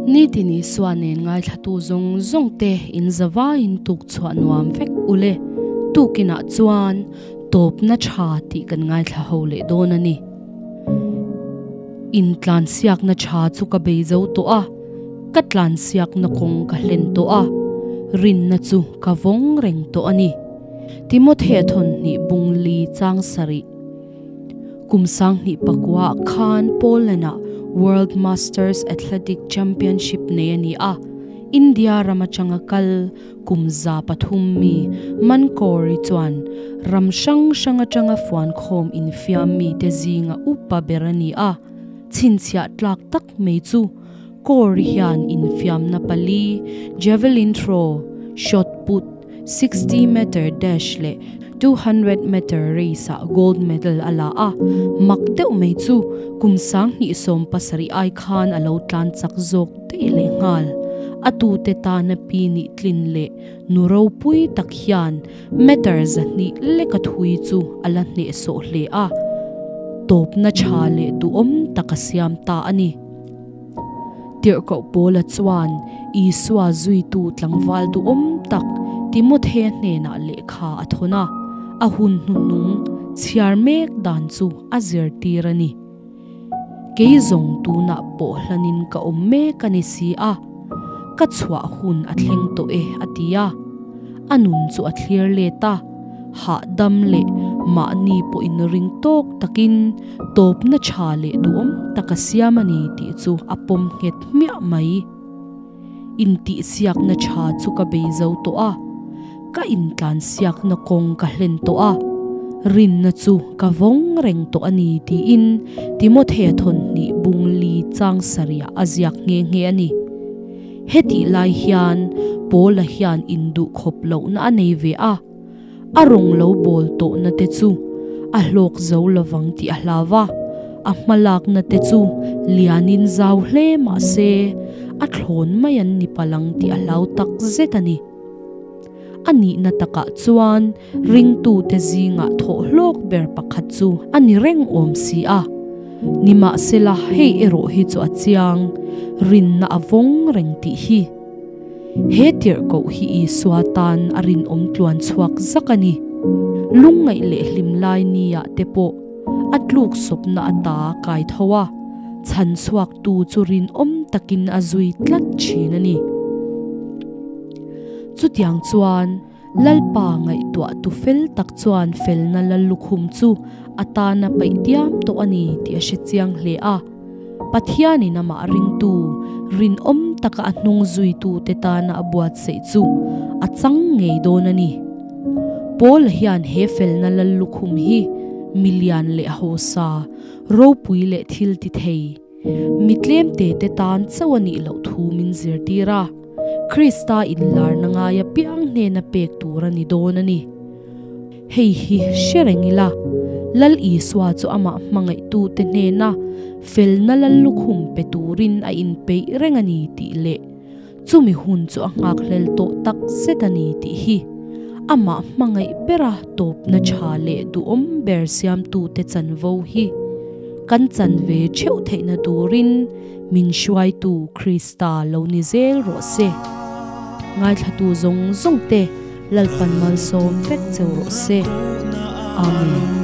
Nitin Isua nen ngaithlatu zawng zawng te in zavaiin tuk chhuah nuam vek ule. Tukinah chuan tawpna tha tih kan ngaithla ho leh dawn a ni. Intlansiakna tha chu ka bei zo tawh a, ka tlansiakna kawng ka hlen tawh a, rinna chu ka vawng reng tawh a ni. Timothea thawnhnih bung li chang sarih. Kum 2009 ah khan Poland-ah World Masters Athletic Championship nei a ni a, India ram atanga kal Kum 300 mi Mankori chuan ram hrang hrang atanga fuankhawm infiam mite zinga upa ber a ni a, chhinchhiah tlak tak mai chu Kori hian infiamna pali, javelin throw, shot put, 60 meter dash leh 200 meter race ah gold medal a la a, mak deuh mai chu kum 2017 ai khan a lo tlan chak zawk daih leh nghal. A tute tana pi nih tlin leh nu ropui tak hian meter 200 leka thui chu a la hnehsawh hle a, tawpna tha leh duhawm tak a siam ta a ni. Tirhkoh Paula chuan Isua zuitu tlangval duhawm tak Timothea hnenah lehkha a thawn a, a hun hnuhnung chhiar mek dan chu a zirtir a ni. Kei zawng tunah pawh hlanin ka awm mek a ni si a, ka chhuah hun a thleng tawh e a ti a. A nun chu a thlir let a, hahdam leh mahni pawh inring tawk takin tawpna tha leh duhawm tak a siam a ni tih chu a pawm nghet hmiah mai. Intihsiakna tha chu ka bei zo tawh a, ka intlansiakna kawng ka hlen tawh a, rinna chu ka vawng reng tawh a ni tiin Timothea thawnhnih bung li chang sarihah a ziak nghe nghe a ni. Hetih lai hian Paula hian induhkhawp lohna a nei ve a, A rawng lo bawl tawhna te chu a hlawk zo lovang tih a hlau a, a hmalakna te chu lianin zau hle mah se a thlawn mai an ni palang tih a hlau tak zet a ni. A nihna takah chuan ringtute zingah thawh hlawk ber pakhat chu a ni reng awm si a. Nimahsela hei erawh hi chu a chiang, rinna a vawng reng tih hi. He tirhkoh hi Isua tan a rinawm tluan chhuak zak a ni. Lungngaih leh hlim lai nia te pawh a tluk sawpna ata kai tho a, chhan chhuaktu chu rinawm takin a zui tlat thin a ni. Chutiang chuan Lalpa ngaihtuah tu fel tak chuan felna Lallukhum chu a tana paih diam tawh a ni tih a hre chiang hle a. Pathianin amah ringtu, rinawm taka a hnung zuitute tana a buatsaih chu a chang ngei dawn a ni. Paula hian he felna Lallukhum hi milian leh hausa, ropui leh thil ti thei, Mi tlemte te tan chauh a nih loh thu min zirtir a, Krista inlarna ngai apiang hnena pek tur a ni dawn a ni. Hei hi hre reng ila, Lal Isua chu amah hmangaihtute hnena felna lal lukhum pe turin a inpeih reng a ni tih leh chumi hun chu a nghakhlel tawh tak zet a ni tih hi amah hmangaih bera tawpna tha leh duhawm ber siamtute chanvo hi kan chan ve theuh theihna turin min hruaitu Krista lo ni zel rawh se. Ngaithlatu zawng zawng te Lalpan malsawm vek cheu rawh se. Amen.